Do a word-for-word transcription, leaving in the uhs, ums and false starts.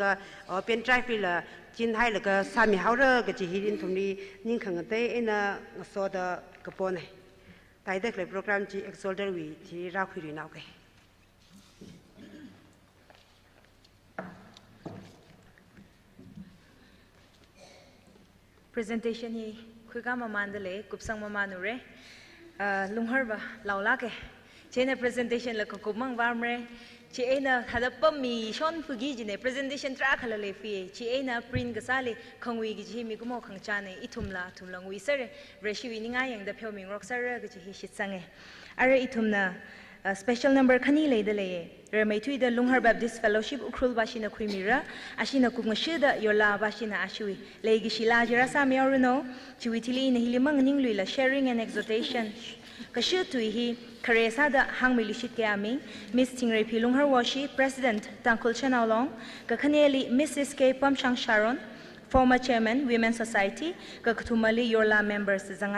ka, uh, pen drive li la chinhailaga sāmihaora kaji hi nathumli ning khangatei eina ngasoda kapona. Taida khalei program chi exalter wui thili rākhuiluinaoke. Presentation hi khuikā mamānda lei, kupsang mamānura. Ah, lungharbā laolāke. Chieina presentation la kakup mang vāmara. Chieina thāda pammi shon phuki jina, presentation tarākhala leiphuiya. Chieina print kasāli khangui kaji hi mikumo khangachāna, ithumla, athumla nguisera. Vareshiwui ningyāng yangda pheomingarok sera kaji hi shitsanga. Ara ithumna, uh, special number khani leida leiya. Rameithuida Lunghar Baptist Fellowship Ukhrul bashina khuimira, ashina kupngashuda yorla bashina ashiwui leikashi la jira sāmihaoranu, chiwui thili ina hili mang ningluila sharing and exhortation. Kashu tui hi khare sāda hāngmiluishitka ami, Miss Thingreiphi Lungharwoshi, President Tangkhul Shanao Long, kakhaneli Missus K Pamshang Sharon, former Chairman, Women Society, kakathumali yorla members zanga